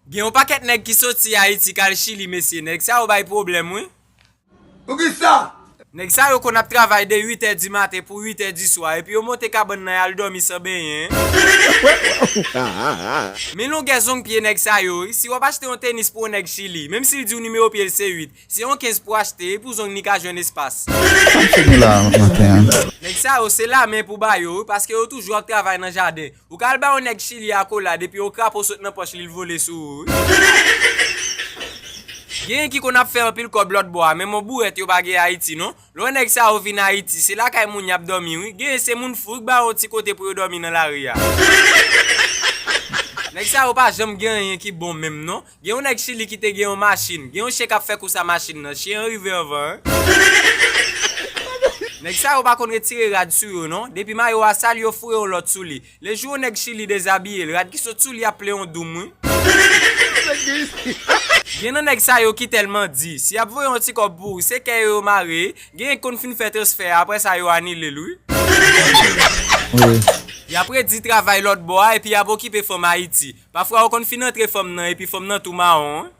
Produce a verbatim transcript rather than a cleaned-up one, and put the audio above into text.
Gen yon pakèt nèg ki soti Ayiti k al Chili, mesye. Nèg sa yo bay pwoblèm, wi. Poukisa? Nèg sa yo konn ap travay de uit è di maten pou uit è di swa, epi yo monte kabann nan y al dòmi san benyen. Men longè zong pye nèg sa yo, wi. Si w ap achte yon tenis pou yon nèg Chili, menm si l di w nimewo pye l se uit, se yon kenz pou w achte, e pou zong li ka jwenn espas. Sa m fini la maten an. Nèg sa yo, se lamen pou ba yo, wi, paske yo toujou ap travay nan jaden. Ou ka al ba yon nèg Chili akolad, epi yon krapo sot nan pòch li, l vole sou ou, wi. Genyen ki konn ap fè anpil kòb lòt bò a, men mon bourèt yo pa gen Ayiti, non. Lè yon nèg sa yo vin Ayiti, se lakay moun y ap dòmi, wi. Genyen se moun fou ki ba yo yon ti kote pou yo dòmi nan lari a. Nèg sa yo pa janm gen anyen ki bon menm, non. Gen yon nèg Chili ki te gen yon machin. Gen yon chen k ap fè kous a machin nan. Chen an rive anvan, wi. Nèg sa yo pa konn retire rad sou yo, non. Depi mayo a sal, yo foure yon lòt sou li. Le jou yon nèg Chili dezabiye l, rad ki sot sou li ap plen yon doum, wi. Gen nan nèg sa yo ki tèlman di, si y ap voye yon ti kòb pou ou, se kè yo yo mare, genyen k konn fin fè transfè a, apre sa yo anile l, wi. Wi. Y ap redi travay lòt bò a, epi y ap okipe fanm Ayiti. Pafwa yo konn fin antre fanm nan, epi fanm nan tou mawon, wi.